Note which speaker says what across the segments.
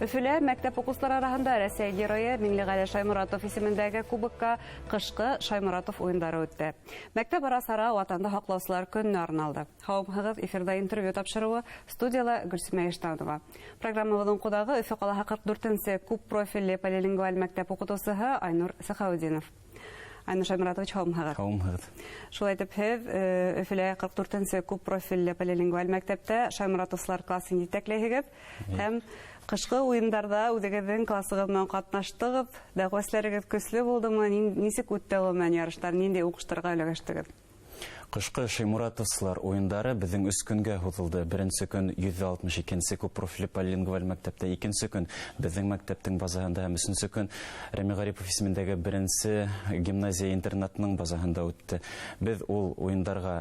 Speaker 1: Өфөлә мәктәп уҡыусылары араһында Рәсәй Геройы Миңлеғәле Шайморатов исемендәге кубокка ҡышҡы Шайморатов уйындары үтте. Мәктәп ара сара Ватанды һаҡлаусылар көнөнә арналды. Һаумыһығыҙ, эфирҙа интервью тапшырыуы, студияла Гөлсөмә Иштанова. Программабыҙҙың ҡунағы Өфө ҡалаһы 44-нсе күп профилле полилингваль мәктәп уҡытыусыһы Айнур Сәхәүетдинов. Айнур Шайморатович, һаумыһығыҙ.
Speaker 2: Һаумыһығыҙ.
Speaker 1: Шулай итеп, һеҙ Өфөлә 44-нсе күп профилле полилингваль мәктәптә Шайморатовсылар классын етәкләйһегеҙ һәм ҡышҡы уйындарҙа үҙегеҙҙең классығыҙ менән ҡатнаштығыҙ. Дәғүәселәрегеҙ көслө булдымы? Нисек үтте ул менән ярыштар? Ниндәй уңыштарға өлгәштегеҙ?
Speaker 2: Ҡышҡы Шайморатовсылар уйындары беҙҙең 3 көнгә һуҙылды. Беренсе көн 162-нсе күп профилле полилингваль мәктәптә, икенсе көн беҙҙең мәктәптең базаһында һәм өсөнсө көн Рәми Ғарипов исемендәге беренсе гимназия интернатының базаһында үтте. Беҙ ул уйындарға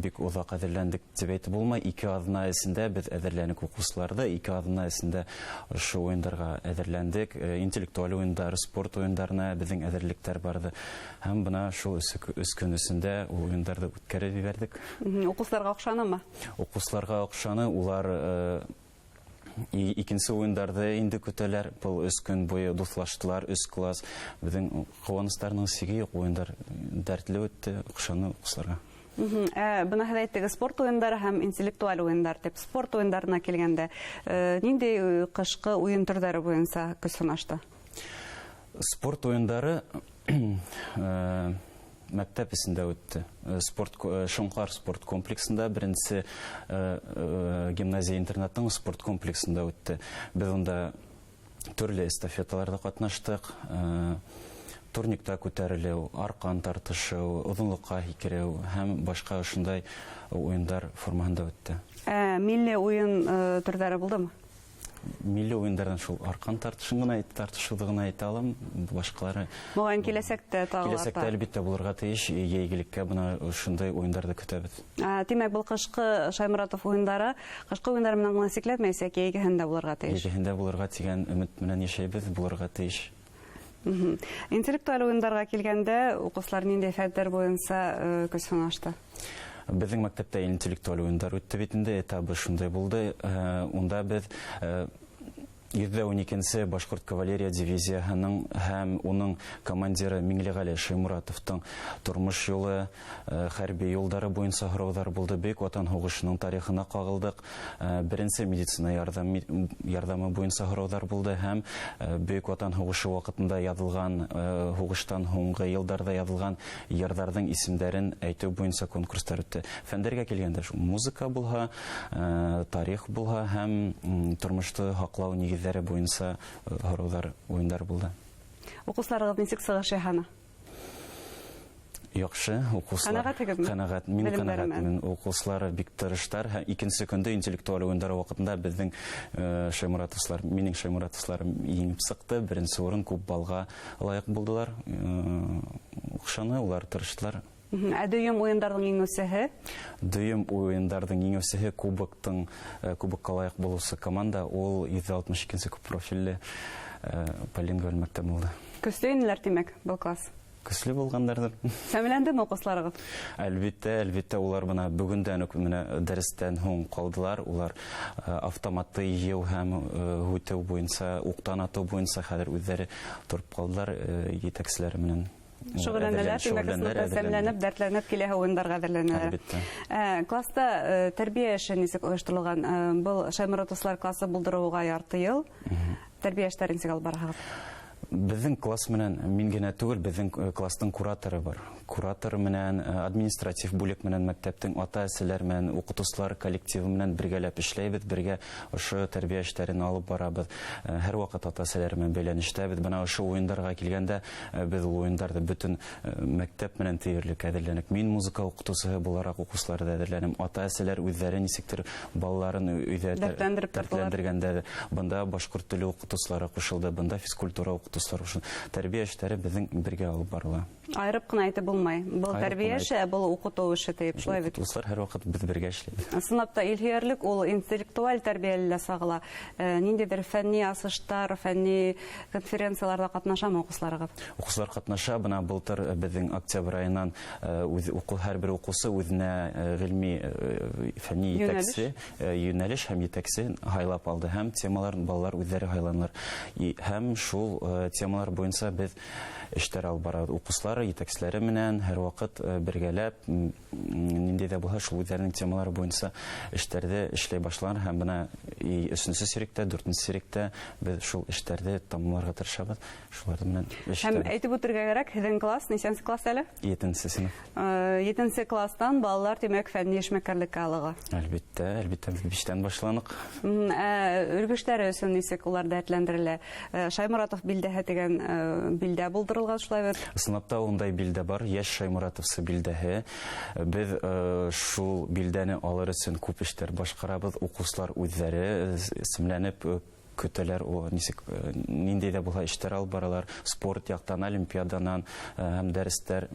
Speaker 2: бик оҙаҡ әҙерләндек тип әйтеп булмай. 2 аҙна эсендә беҙ әҙерләнек уҡыусыларҙы, 2 аҙна эсендә ошо уйындарға әҙерләндек. Интеллектуаль уйындар, спорт уйындарына беҙҙең әҙерлектәр барҙы. Һәм бына шул өс көн эсендә ул уйындарҙы үткәреп ебәрҙек.
Speaker 1: Уҡыусыларға оҡшанымы?
Speaker 2: Уҡыусыларға оҡшаны. Улар икенсе уйындарҙы инде көтәләр. Был 3 көн буйы дуҫлаштылар, 3 класс. Беҙҙең ҡыуаныстарының сиге юҡ. Уйындар дәртле үтте, оҡшаны уҡыусыларға.
Speaker 1: Бына һеҙ әйттегеҙ, спорт уйындары һәм интеллектуаль уйындар тип. Спорт уйындарына килгәндә, ниндәй ҡышҡы уйын төрҙәре буйынса көс һынашты?
Speaker 2: Спорт уйындары мәктәп эсендә үтте. Шоңҡар спорт комплексында, беренсе гимназия интернаттың спорт комплексында үтте. Беҙ унда төрлө эстафеталарҙа ҡатнаштыҡ. Турникта күтәрелеү, арҡан тартышыу, оҙонлоҡҡа һикереү һәм башҡа ошондай уйындар формаһында үтте.
Speaker 1: Милли уйын төрҙәре булдымы?
Speaker 2: Милли уйындарҙан шул арҡан тартышыуҙы ғына әйтә алам, башҡалары
Speaker 1: Моғайын киләсәктә тағы
Speaker 2: Киләсәктә
Speaker 1: арта.
Speaker 2: әлбиттә булырға тейеш, йәйгелеккә бына ошондай уйындарҙы көтәбеҙ.
Speaker 1: Тимәк, был ҡышҡы Шайморатов уйындары ҡышҡы уйындар менән генә сикләнмәйсә, йәйгеһендә булырға тейеш.
Speaker 2: Йәйгеһендә булырға тигән өмөт менән йәшәйбеҙ, булырға тейеш.
Speaker 1: Интеллектуаль уйындарға килгәндә, уҡыусылар ниндәй фәндәр буйынса көс һынашты?
Speaker 2: Беҙҙең мәктәптә интеллектуаль уйындар үтте бит инде, этабы шундай булды. Унда беҙ 112-нсе башҡорт кавалерия дивизияһының һәм уның командиры Миңлеғәле Шайморатовтың тормош юлы, хәрби юлдары буйынса һорауҙар булды. Бөйөк Ватан һуғышының тарихына ҡағылдыҡ. Беренсе медицина ярҙамы буйынса һорауҙар булды һәм Бөйөк Ватан һуғышы ваҡытында яҙылған, һуғыштан һуңғы йылдарҙа яҙылған йырҙарҙың исемдәрен әйтеү буйынса конкурстар үтте. Фәндәргә килгәндә шул музыка булһа, тарих булһа һәм тормошто һаҡлау нигеҙҙәре буйынса һорауҙар, уйындар булды.
Speaker 1: Уҡыусыларығыҙ нисек сығыш яһаны?
Speaker 2: Яҡшы, уҡыусылар.
Speaker 1: Ҡәнәғәтһегеҙме?
Speaker 2: Ҡәнәғәт, мин
Speaker 1: Белемдәре
Speaker 2: ҡәнәғәтмен.
Speaker 1: менән.
Speaker 2: Уҡыусылар бик тырыштар. Һәм икенсе көндө интеллектуаль уйындар ваҡытында беҙҙең Шайморатовсылар, минең Шайморатовсыларым еңеп сыҡты. Беренсе урын күп балға лайыҡ булдылар. Оҡшаны, улар тырыштылар.
Speaker 1: Ә дөйөм уйындарҙың еңеүсеһе?
Speaker 2: Дөйөм уйындарҙың еңеүсеһе кубокка лайыҡ булыусы команда, ул 162-нсе күп профилле полилингваль мәктәп булды.
Speaker 1: Көслө инеләр, тимәк, был класс?
Speaker 2: Көслө булғандарҙыр.
Speaker 1: Сәмләндеме уҡыусыларығыҙ?
Speaker 2: Әлбиттә, әлбиттә, улар бына бөгөндән үк менә дәрестән һуң ҡалдылар. Улар автоматты йыйыу һәм һүтеү буйынса, уҡтан атыу буйынса хәҙер үҙҙәре тороп ҡалдылар етәкселәре менән.
Speaker 1: Шөғөлләнәләр, тимәк,
Speaker 2: Шөғөлләнәләр,
Speaker 1: ысынлап та
Speaker 2: әҙерләнәләр.
Speaker 1: сәмләнеп, дәртләнеп киләһе уйындарға әҙерләнәләр.
Speaker 2: Әлбиттә.
Speaker 1: Класста тәрбиә эше нисек ойошторолған? Был Шайморатовсылар классы булдырыуға ярты йыл. Тәрбиә эштәрен нисек алып бараһығыҙ?
Speaker 2: Беҙҙең класс менән мин генә түгел, беҙҙең класстың кураторы бар. Куратор менән, административ бүлек менән, мәктәптең ата-әсәләр менән, уҡытыусылар коллективы менән бергәләп эшләйбеҙ, бергә ошо тәрбиә эштәрен алып барабыҙ. Һәр ваҡыт ата-әсәләр менән бәйләнештәбеҙ. Бына ошо уйындарға килгәндә, беҙ ул уйындарҙы бөтөн мәктәп менән тиерлек әҙерләнек. Мин музыка уҡытыусыһы булараҡ уҡыусыларҙы әҙерләнем. Ата-әсәләр үҙҙәре нисектер балаларын өйҙә
Speaker 1: Дәртләндереп торҙолар.
Speaker 2: дәртләндергәндә, бында башҡорт теле уҡытыусылары ҡушылды, бында физкультура уҡытыусылары Уҡыусылар ошо тәрбиә эштәре беҙҙең бергә алып барыла.
Speaker 1: Айырып ҡына әйтеп булмай. Был тәрбиә эше, был уҡытыу эше тип шулай бит.
Speaker 2: Уҡытыусылар һәр ваҡыт беҙ бергә эшләйбеҙ.
Speaker 1: Ысынлап та илһөйәрлек ул интеллектуаль тәрбиәлә лә сағыла. Ниндәйҙер фәнни асыштар, фәнни конференцияларҙа ҡатнашамы уҡыусыларығыҙ?
Speaker 2: Уҡыусылар ҡатнаша. Бына былтыр беҙҙең октябрь айынан һәр бер уҡыусы үҙенә ғилми фәнни етәксе, йүнәлеш һәм етәксе һайлап алды, һәм темаларын балалар үҙҙәре һайланылар. Һәм шул темалар буйынса беҙ эштәр алып барабыҙ. Уҡыусылар етәкселәре менән һәр ваҡыт бергәләп, ниндәй ҙә булһа шул үҙҙәренең темалары буйынса эштәрҙе эшләй башлар. Һәм бына өсөнсө сиректә, дүртенсе сиректә беҙ шул эштәрҙе тамамларға тырышабыҙ. Шуларҙы менән эш
Speaker 1: Һәм
Speaker 2: итәбеҙ.
Speaker 1: әйтеп үтергә кәрәк, һеҙҙең класс нисәнсе класс әле?
Speaker 2: Етенсе синыф.
Speaker 1: Етенсе класстан балалар, тимәк, фәнни эшмәкәрлеккә алыға.
Speaker 2: Әлбиттә, әлбиттә, беҙ биштән башланыҡ.
Speaker 1: Өлгөштәре өсөн нисек улар дәртләндерелә? Шайморатов билдәһе тигән билдә булдырылған шулай бит?
Speaker 2: Ысынлап та ундай билдә бар, йәш Шайморатовсы билдәһе. Беҙ шул билдәне алыр өсөн күп эштәр башҡарабыҙ. Уҡыусылар үҙҙәре исемләнеп көтәләр, о, нисек ниндәй ҙә булһа эштәр алып баралар, спорт яҡтан, олимпиаданан һәм дәрестәр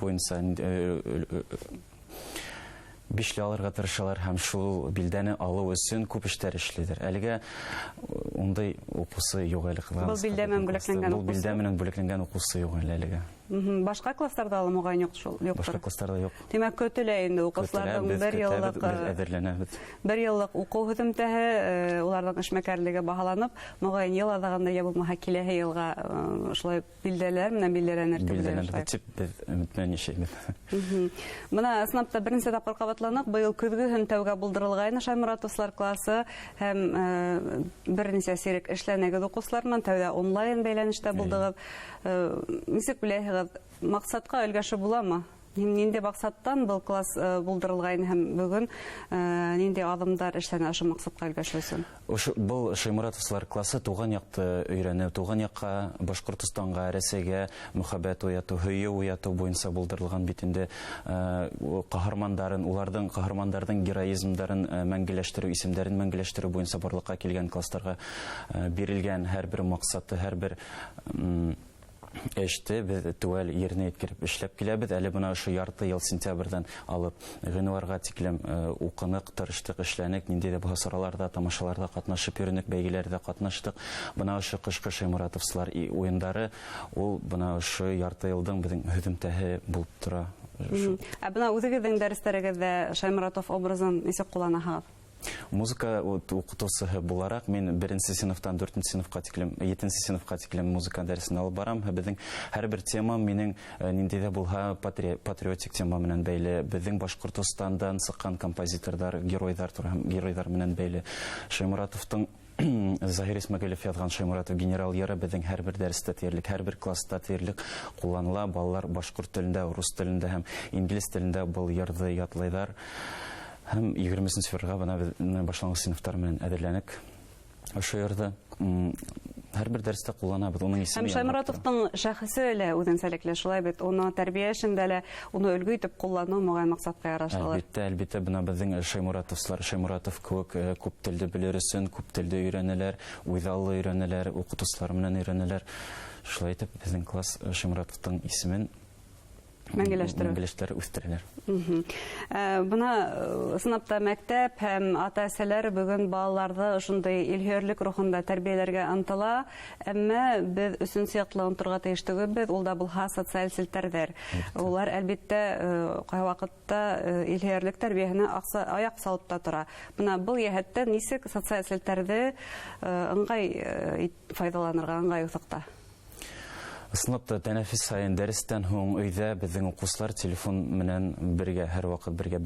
Speaker 2: буйынса бишле алырға тырышалар һәм шул билдәне алыу өсөн күп эштәр эшләйҙәр. Әлегә ундай уҡыусы юҡ әле, ҡыҙғаныс.
Speaker 1: Был билдә менән бүләкләнгән
Speaker 2: Был билдә
Speaker 1: уҡыусы?
Speaker 2: менән бүләкләнгән уҡыусы юҡ әле әлегә.
Speaker 1: Башҡа класстарҙа ла моғайын юҡ шул, юҡтыр.
Speaker 2: Башҡа класстарҙа юҡ.
Speaker 1: Тимәк, көтөлә инде уҡыусыларҙың
Speaker 2: Көтөлә, беҙ
Speaker 1: бер
Speaker 2: көтәбеҙ,
Speaker 1: йыллыҡ,
Speaker 2: беҙ әҙерләнәбеҙ.
Speaker 1: бер йыллыҡ уҡыу һөҙөмтәһе, уларҙың эшмәкәрлеге баһаланып, моғайын йыл аҙағында йә булмаһа киләһе йылға шулай билдәләр менән билдәләнер тип уйлайым,
Speaker 2: Билдәләнер
Speaker 1: шулай.
Speaker 2: тип беҙ өмөт менән йәшәйбеҙ.
Speaker 1: Бына ысынлап та беренсе тапҡыр ҡабатланыҡ. Быйыл көҙгөһөн тәүгә булдырылғайны Шайморатовсылар классы һәм бер нисә сирек эшләнегеҙ уҡыусылар менән, тәүҙә онлайн бәйләнештә булдығыҙ. Нисек уйлайһығыҙ, маҡсатҡа өлгәшеп буламы? Ниндәй маҡсаттан был класс булдырылғайны һәм бөгөн ниндәй аҙымдар эшләнә ошо маҡсатҡа өлгәшеү өсөн?
Speaker 2: Был Шайморатовсылар классы туған яҡты өйрәнеү, туған яҡҡа, Башҡортостанға, Рәсәйгә мөхәббәт уятыу, һөйөү уятыу буйынса булдырылған бит инде ҡаһармандарын, уларҙың ҡаһармандарҙың героизмдарын мәңгеләштереү, исемдәрен мәңгеләштереү буйынса барлыҡҡа килгән класстарға бирелгән һәр бер маҡсаты, һәр бер эште беҙ теүәл еренә еткереп эшләп киләбеҙ. Әле бына ошо ярты йыл сентябрҙән алып ғинуарға тиклем уҡыныҡ, тырыштыҡ, эшләнек, ниндәй ҙә булһа сараларҙа, тамашаларҙа ҡатнашып йөрөнөк, бәйгеләрҙә ҡатнаштыҡ. Бына ошо ҡышҡы Шайморатовсылар уйындары ул бына ошо ярты йылдың беҙҙең һөҙөмтәһе булып тора.
Speaker 1: Ә бына үҙегеҙҙең дәрестәрегеҙҙә Шайморатов образын нисек ҡулланаһығыҙ?
Speaker 2: Музыка уҡытыусыһы булараҡ мин беренсе синыфтан дүртенсе синыфҡа тиклем, етенсе синыфҡа тиклем музыка дәресен алып барам. Беҙҙең һәр бер тема минең ниндәй ҙә булһа патриотик тема менән бәйле. Беҙҙең Башҡортостандан сыҡҡан композиторҙар, геройҙар тураһында, геройҙар менән бәйле. Шайморатовтың Заһир Исмәғилев яҙған Шайморатов генерал йыры беҙҙең һәр бер дәрестә тиерлек, һәр бер класста тиерлек ҡулланыла. Балалар башҡорт телендә, рус телендә һәм инглиз телендә был йырҙы ятлайҙар. Һәм егерме өсөнсө февралгә бына беҙ башланғыс синыфтар менән әҙерләнек. Ошо йырҙы һәр бер дәрестә ҡулланабыҙ, уның исеме
Speaker 1: Һәм
Speaker 2: яңғырап тора.
Speaker 1: Шайморатовтың шәхесе лә үҙенсәлекле, шулай бит, уны тәрбиә эшендә лә уны өлгө итеп ҡулланыу моғайын маҡсатҡа ярашлылыр.
Speaker 2: Әлбиттә, әлбиттә, бына беҙҙең Шайморатовсылар, Шайморатов кеүек күп телде белер өсөн күп телде өйрәнәләр, үҙаллы өйрәнәләр, уҡытыусылар менән өйрәнәләр. Шулай итеп, беҙҙең класс Шайморатовтың исемен
Speaker 1: Мәңгеләштереү.
Speaker 2: Мәңгеләштереү үҫтерәләр.
Speaker 1: Бына ысынлап та мәктәп һәм ата-әсәләр бөгөн балаларҙы ошондай илһөйәрлек рухында тәрбиәләргә ынтыла, әммә беҙ өсөнсө яҡлы онторға тейеш түгелбеҙ, ул да булһа социаль селтәрҙәр. Улар әлбиттә ҡай ваҡытта илһөйәрлек тәрбиәһенә аяҡ салып та тора. Бына был йәһәттән нисек социаль селтәрҙе ыңғай файҙаланырға, ыңғай уҫыҡта?
Speaker 2: Ысынлап та тәнәфес һайын дәрестән һуң өйҙә беҙҙең уҡыусылар телефон менән бергә, һәр ваҡыт бергә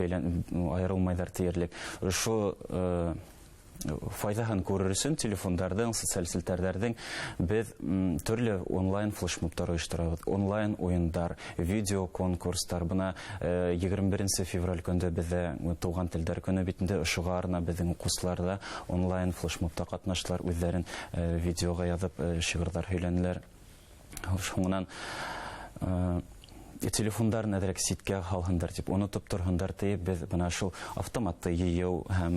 Speaker 2: айырылмайҙар тиерлек. Ошо файҙаһын күрер өсөн телефондарҙың, социаль селтәрҙәрҙең беҙ төрлө онлайн флешмобтар ойошторабыҙ, онлайн уйындар, видео конкурстар. Бына егерме беренсе февраль көндө беҙҙә тыуған телдәр көнө бит инде, ошоға арнап беҙҙең уҡыусылар ҙа онлайн флешмобта ҡатнаштылар, үҙҙәрен видеоға яҙып шиғырҙар һөйләнеләр. Шуңынан Телефондарын әҙерәк ситкә һалһындар тип, онотоп торһондар тип, беҙ бына шул автоматты йыйыу һәм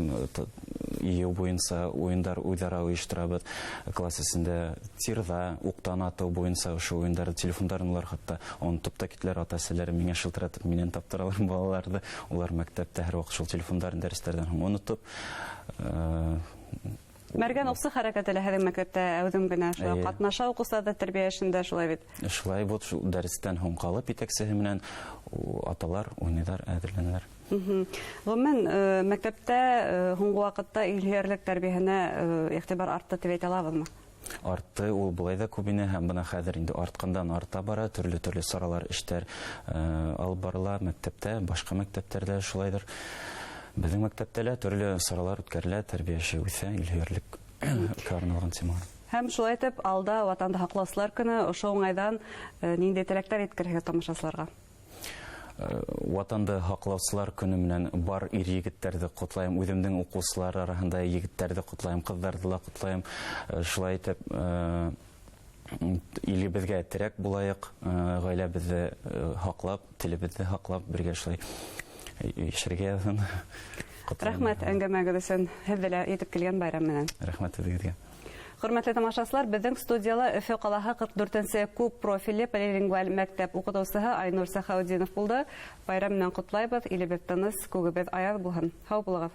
Speaker 2: йыйыу буйынса уйындар үҙ-ара ойошторабыҙ. Класс эсендә тирҙа, уҡтан атыу буйынса ошо уйындарҙы, телефондарын улар хатта онотоп та китәләр, ата-әсәләре миңә шылтыратып, минән таптыралар балаларҙы. Улар мәктәптә һәр ваҡыт шул телефондарын дәрестәрҙән һуң онотоп.
Speaker 1: Мәргән уҡсы хәрәкәте лә һеҙҙең мәктәптә әүҙем генә шулай ҡатнаша уҡыусыларҙы тәрбиә эшендә, шулай бит?
Speaker 2: Шулай бит, шул дәрестән һуң ҡалып етәксеһе менән аталар уйнайҙар, әҙерләнәләр.
Speaker 1: Ғөмүмән, мәктәптә һуңғы ваҡытта илһөйәрлек тәрбиәһенә иғтибар артты тип әйтә алабыҙмы?
Speaker 2: Артты, ул былай ҙа күп ине, һәм бына хәҙер инде артҡандан арта бара, төрлө-төрлө саралар, эштәр алып барыла мәктәптә, башҡа мәктәптәрҙә шулайҙыр. Беҙҙең мәктәптә лә төрлө саралар үткәрелә, тәрбиә эше үҫә, илһөйәрлеккә арналған темалар.
Speaker 1: Һәм шулай итеп, алда Ватанды һаҡлаусылар көнө, ошо уңайҙан ниндәй теләктәр еткерергә тамашасыларға?
Speaker 2: Ватанды һаҡлаусылар көнө менән бар ир-егеттәрҙе ҡотлайым, үҙемдең уҡыусылар араһында егеттәрҙе ҡотлайым, ҡыҙҙарҙы ла ҡотлайым. Шулай итеп, илебеҙгә терәк булайыҡ, ғаиләбеҙҙе һаҡлап, телебеҙҙе һаҡлап, бергә шулай йәшәргә яҙһын. Ҡотлайым.
Speaker 1: Рәхмәт әңгәмәгеҙ өсөн. Һеҙҙе лә етеп килгән байрам менән.
Speaker 2: Рәхмәт үҙегеҙгә.
Speaker 1: Хөрмәтле тамашасылар, беҙҙең студияла Өфө ҡалаһы ҡырҡ дүртенсе күп профилле полилингваль мәктәп уҡытыусыһы Айнур Сәхәүетдинов булды. Байрам менән ҡотлайбыҙ, илебеҙ тыныс, күгебеҙ аяҙ булһын. Һау булығыҙ.